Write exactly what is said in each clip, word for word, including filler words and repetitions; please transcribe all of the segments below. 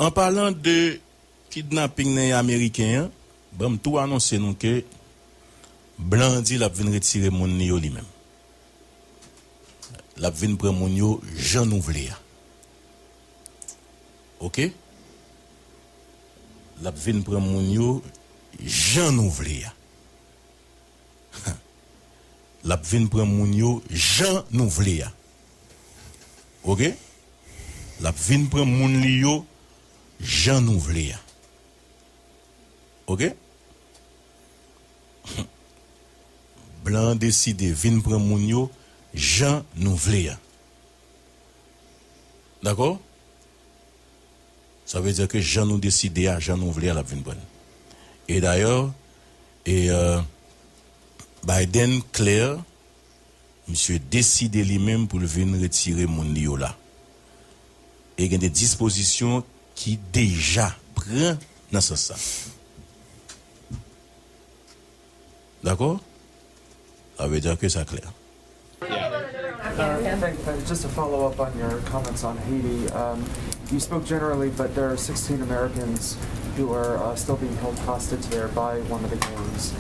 An palan de kidnaping nan ameriken an, ban m tou anonse nou ke blan an di l ap vin retire moun li yo li menm. L ap vin pran moun yo jan nou vle a. Oke? L ap vin pran moun yo jan nou vle a. L ap vin pran moun yo jan nou vle a. Oke? L ap vin pran moun li yo jan nou vle a. Oke? Blan an deside vin pran moun yo jan nou vle a. Dakò? Sa vle di ke jan nou deside a, jan nou vle a, l ap vin pran. E dayè, e, euh, Biden klè, misye deside li menm pou l vin retire moun li yo la. E gen de dispozisyon ki deja pran nan sans sa. Dakò? Sa vle di ke sa klè. Uh, thank- uh, just to follow up on your comments on Haiti, um, you spoke generally, but there are sixteen Americans who are uh, still being held hostage there by one of the gangs.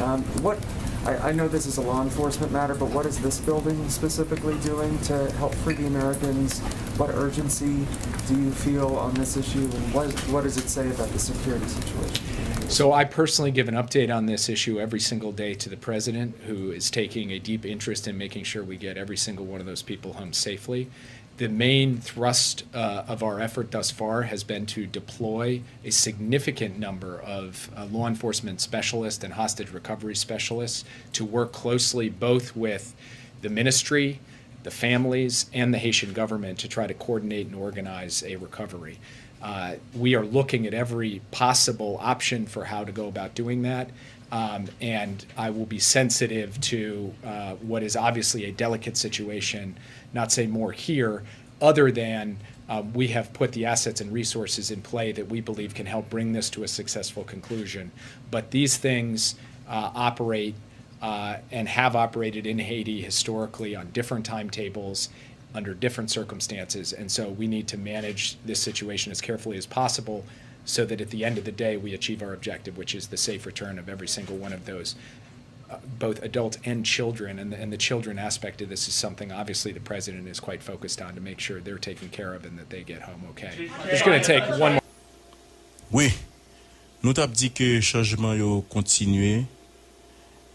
Um, what I, I know this is a law enforcement matter, but what is this building specifically doing to help free the Americans? What urgency do you feel on this issue, and what, what does it say about the security situation? So I personally give an update on this issue every single day to the president, who is taking a deep interest in making sure we get every single one of those people home safely. The main thrust uh, of our effort thus far has been to deploy a significant number of uh, law enforcement specialists and hostage recovery specialists to work closely both with the ministry, the families, and the Haitian government to try to coordinate and organize a recovery. Uh, we are looking at every possible option for how to go about doing that. Um, and I will be sensitive to uh, what is obviously a delicate situation, not say more here, other than um, we have put the assets and resources in play that we believe can help bring this to a successful conclusion. But these things uh, operate uh, and have operated in Haiti historically on different timetables under different circumstances. And so we need to manage this situation as carefully as possible so that at the end of the day we achieve our objective, which is the safe return of every single one of those, uh, both adults and children. And the, and the children aspect of this is something obviously the president is quite focused on to make sure they're taken care of and that they get home okay. It's going to take one more. Wi, nou t ap di ke chanjman yo kontinye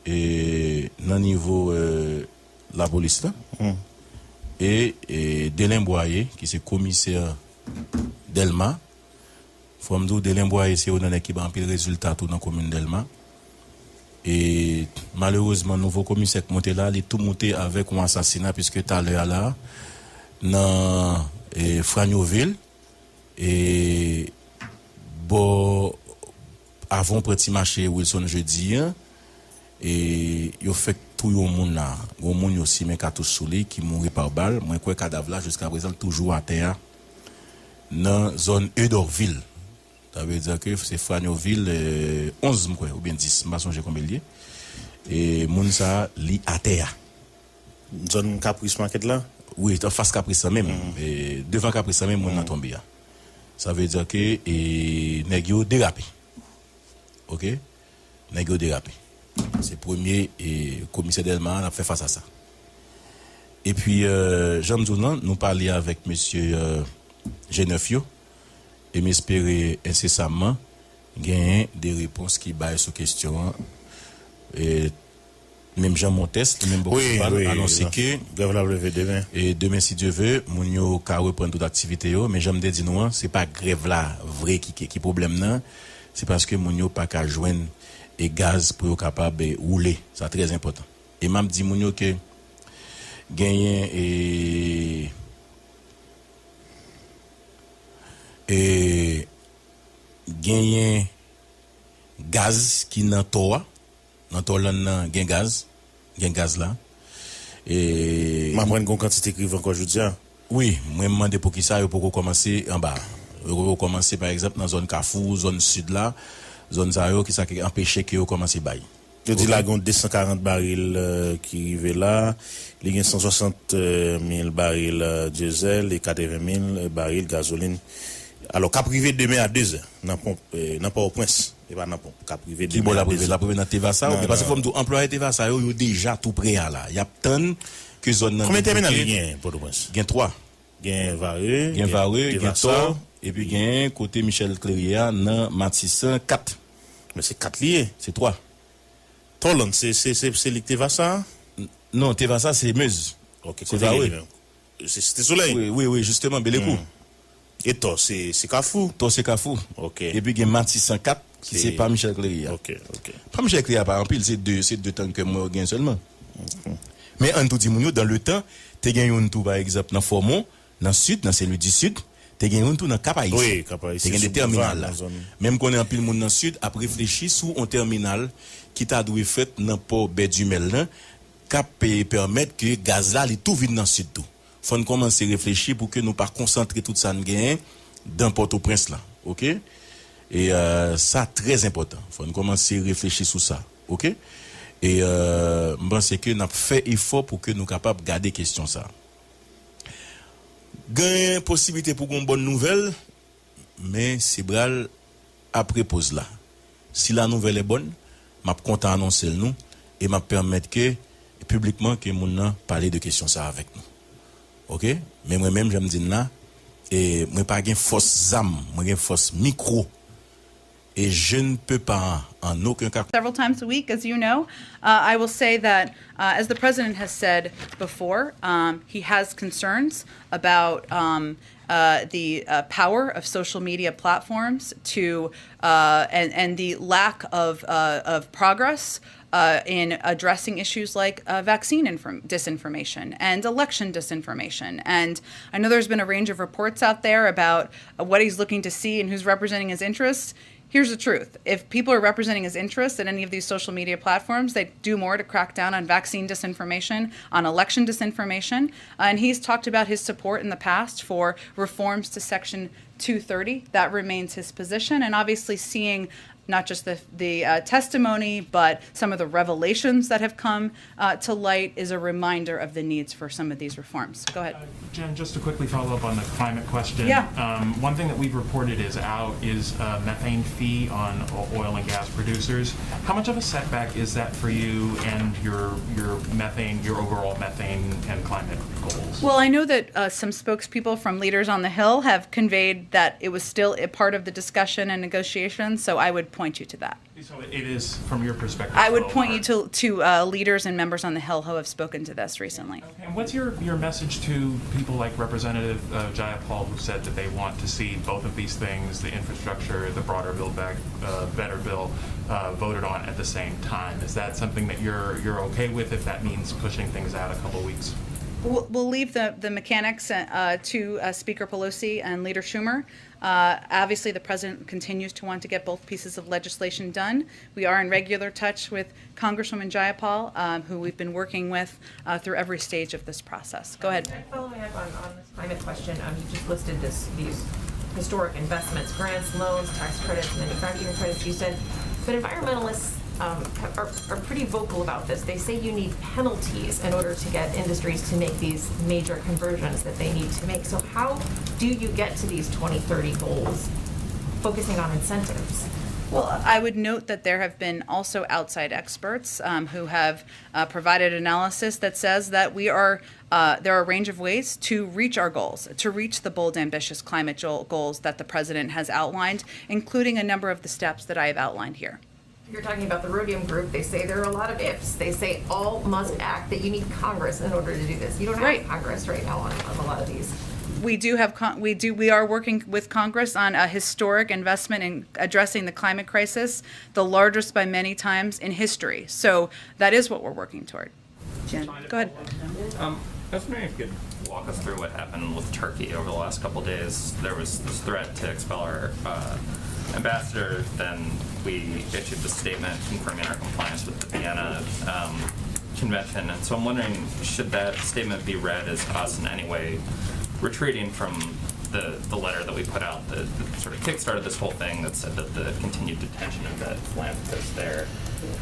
e, nan nivo e, lapolis la. E, e Delen Bwaye, ki se komisè Dèlma, fò m di w, Delen Bwaye se youn nan nèg ki bay anpil rezilta tou nan komin Dèlma. E malerezman, nouvo komisè k monte la, li tou moute avèk yon asasina, piske talè a la, nan e, Franyovil, e bò avan w pran ti mache Wilson Jeudi an, e yo fèk touye yon moun la. Yon moun yo simen katouch sou li ki mouri pa bal. Mwen kwè kadav la jiska prezan l toujou atè a nan zòn Edorvil. Sa vle di ke se Franyovil e, onz, m kwè, oubyen dis, m pa sonje konbyen l ye. E moun sa a, li atè a. Zòn Kapris Market la? Wi, anfas Kapris la menm. E, devan Kapris la menm, moun nan tonbe a. Sa vle di ke e, nèg yo derape. Oke? Nèg yo derape. Se premye e, komisè Dèlma a ap fè fas a sa. Epi, e, jan m di w nan, nou pale avèk mesye e, G nèf yo, e m espere ensesamman genyen de repons ki bay sou kesyon an. E, menm jan Montès, li menm bò Kouval, anonse ke grèv la ap leve demen. E demen, si Dye ve, moun yo ka reprann tout aktivite yo. Men jan m te di nou an, se pa grèv la vre ki, ki, ki pwoblèm nan. Se paske moun yo pa ka jwenn e gaz pou yo kapab e, woule. Sa trè enpòtan. E m ap di moun yo ke genyen e, e genyen gaz ki nan tò a. Nan tò lann nan gen gaz. Gen gaz la. E, M aprann gen yon kantite k rive ankò jodi a. Wi, mwen m mande poukisa yo poko kòmanse anba. Yo poko kòmanse, pa egzanp, nan zòn Kafou, zòn sid la, zòn sa yo, kisa ki anpeche ke yo kòmanse bay. Yo di la gen yon de san karant baril e, ki rive la. Li gen san swasant mil baril e, dyezèl e katreven mil baril gazolin. Alò, k ap rive demen a de zè nan Pò-, eh, nan Pòtoprens. E pa nan Pòtoprens, k ap rive demen a de zè. Ki bò l ap rive? L ap rive nan Tevasa yo? Men paske fò m di w, anplwaye Tevasa yo, yo deja tou prè a la. Y ap tann ke zòn nan debloke. Konbyen tèminal ki genyen Pòtoprens? Gen twa. Gen Vare, gen Vare, gen Tò, epi gen kote Michel Clery a nan Matisan kat. Men se kat li ye. Se twa. Tòland, se, se, se, se li k Tevasa a? Non, Tevasa se Mez. Ok, se kote Vare. Se Site Solèy. Wi, wi, wi, jisteman, Belekou. E Tò, se, se Kafou. Tò se Kafou. Ok. Epi gen Matisan kat, ki se pa Michel Clery a. Ok, ok. Pa Michel Clery a pa anpil, se de, se de tank ke mwen gen sèlman. Men ann tou di moun yo, dans le temps, te gen youn tou, pa egzanp, nan Fòmon, nan Sid, nan Sen Lwi di Sid, te gen youn tou nan Kap Ayisyen. Wi, Kap Ayisyen. Te gen de tèminal la. Men m konnen anpil moun nan Sid ap reflechi sou yon tèminal ki ta dwe fèt nan pò Bè di Mèl lan, k ap, eh, pèmèt ke gaz la, li tou vin nan Sid tou. Fò n kòmanse reflechi pou ke nou pa konsantre tout sa n genyen dan Pòtoprens la, oke? E, euh, sa trè enpòtan. Fò n kòmanse reflechi sou sa, oke? E, euh, m panse ke n ap fè efò pou ke nou kapab gade kesyon sa. Gen posiblite pou gen yon bòn nouvèl, men se pral apre poz la. Si la nouvèl è bòn, m ap kontan anonse l nou e m ap pèmèt ke piblikman ke moun nan pale de kesyon sa avèk nou. Oke? Men mwen menm, jan m di n la, e mwen pa gen fòs zam, mwen gen fòs mikwo. Et je ne peux pas, en aucun cas. Several times a week, as you know. Uh, I will say that, uh, as the president has said before, um, he has concerns about, um, uh, the, uh, power of social media platforms to, uh, and, and the lack of, uh, of progress, uh, in addressing issues like, uh, vaccine inform-, disinformation and election disinformation. And I know there's been a range of reports out there about, uh, what he's looking to see and who's representing his interests. Here's the truth. If people are representing his interests in any of these social media platforms, they do more to crack down on vaccine disinformation, on election disinformation. Uh, and he's talked about his support in the past for reforms to Section two thirty. That remains his position. And obviously, seeing not just the, the, uh, testimony, but some of the revelations that have come, uh, to light is a reminder of the needs for some of these reforms. Go ahead. Jen, just to quickly follow up on the climate question. Yeah. Um, one thing that we've reported is out is a methane fee on o-, oil and gas producers. How much of a setback is that for you and your, your methane, your overall methane and climate goals? Well, I know that, uh, some spokespeople from Leaders on the Hill have conveyed that it was still a part of the discussion and negotiation, so I would point you to that. So it is, from your perspective, I would point you to, to, uh, leaders and members on the Hill who have spoken to this recently. And what's your, your message to people like Representative, uh, Jayapal, who said that they want to see both of these things, the infrastructure, the broader Build Back, uh, Better bill, uh, voted on at the same time? Is that something that you're, you're okay with if that means pushing things out a couple weeks? We'll, we'll leave the, the mechanics, uh, to, uh, Speaker Pelosi and Leader Schumer. Uh, obviously, the president continues to want to get both pieces of legislation done. We are in regular touch with Congresswoman Jayapal, um, who we've been working with, uh, through every stage of this process. Go ahead. Following up on, on this climate question, um, you just listed this, these historic investments, grants, loans, tax credits, manufacturing credits. You said, but environmentalists, um, are, are pretty vocal about this. They say you need penalties in order to get industries to make these major conversions that they need to make. So how do you get to these twenty thirty goals focusing on incentives? Well, I would note that there have been also outside experts, um, who have, uh, provided analysis that says that we are, uh, there are a range of ways to reach our goals, to reach the bold, ambitious climate jo-, goals that the president has outlined, including a number of the steps that I have outlined here. You're talking about the Rhodium Group. They say there are a lot of ifs. They say all must act, that you need Congress in order to do this. You don't have Congress right now on, on a lot of these. We do have, con-, we do, we are working with Congress on a historic investment in addressing the climate crisis, the largest by many times in history. So that is what we're working toward. Jen, go ahead. Um, I was wondering if you could walk us through what happened with Turkey over the last couple of days. There was this threat to expel our, uh, ambassador. Then we issued the statement confirming our compliance with the Vienna, um, Convention. And so I'm wondering, should that statement be read as us in any way retreating from the, the letter that we put out that, that sort of kickstarted this whole thing, that said that the continued detention of that philanthropist there,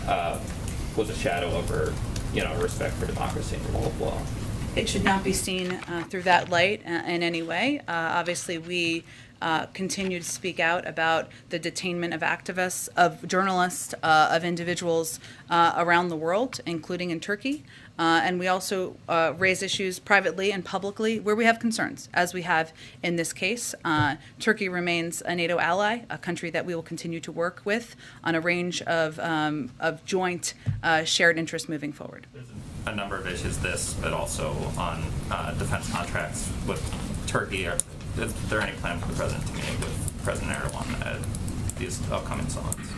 uh, was a shadow over, you know, respect for democracy and the rule of law? It should not be seen, uh, through that light, uh, in any way. Uh, obviously, we uh, continue to speak out about the detainment of activists, of journalists, uh, of individuals uh, around the world, including in Turkey. Uh, and we also uh, raise issues privately and publicly where we have concerns, as we have in this case. Uh, Turkey remains a NATO ally, a country that we will continue to work with on a range of, um, of joint uh, shared interests moving forward. A number of issues, this, but also on uh, defense contracts with Turkey. Are, is there any plan for the president to meet with President Erdogan at these upcoming summits?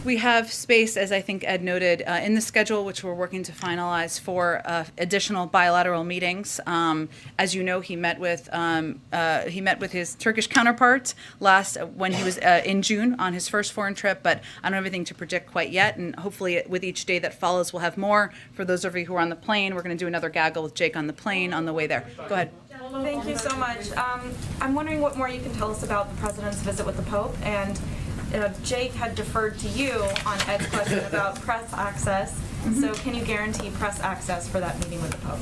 We have space, as I think Ed noted, uh, in the schedule, which we're working to finalize for uh, additional bilateral meetings. Um, as you know, he met with um, uh, he met with his Turkish counterpart last uh, when he was uh, in June on his first foreign trip, but I don't have anything to project quite yet. And hopefully, with each day that follows, we'll have more. For those of you who are on the plane, we're going to do another gaggle with Jake on the plane on the way there. Go ahead. Thank you so much. Um, I'm wondering what more you can tell us about the president's visit with the Pope. And uh, Jake had deferred to you on Ed's question about press access. So, can you guarantee press access for that meeting with the Pope?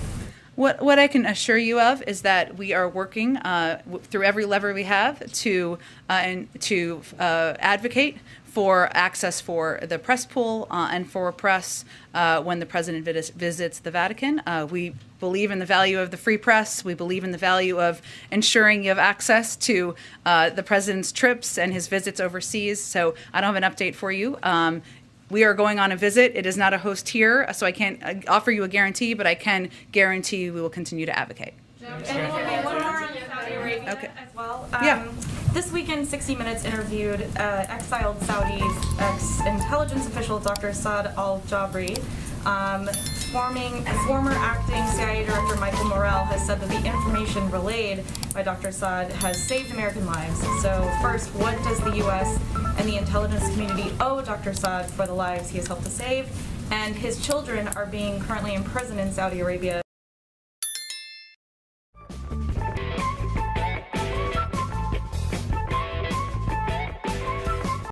What, what I can assure you of is that we are working uh, w- through every lever we have to uh, and to uh, advocate for access for the press pool uh, and for press uh, when the president vis- visits the Vatican. Uh, we believe in the value of the free press. We believe in the value of ensuring you have access to uh, the president's trips and his visits overseas. So I don't have an update for you. Um, we are going on a visit. It is not a host here, so I can't uh, offer you a guarantee, but I can guarantee you we will continue to advocate. And one more on Saudi Arabia Okay. as well. Yeah. Um, this weekend, sixty Minutes interviewed uh, exiled Saudi ex intelligence official Doctor Saad al Jabri. Um, forming, former acting C I A Director Michael Morrell has said that the information relayed by Doctor Saad has saved American lives. So, first, what does the U S and the intelligence community owe Doctor Saad for the lives he has helped to save? And his children are being currently imprisoned in Saudi Arabia.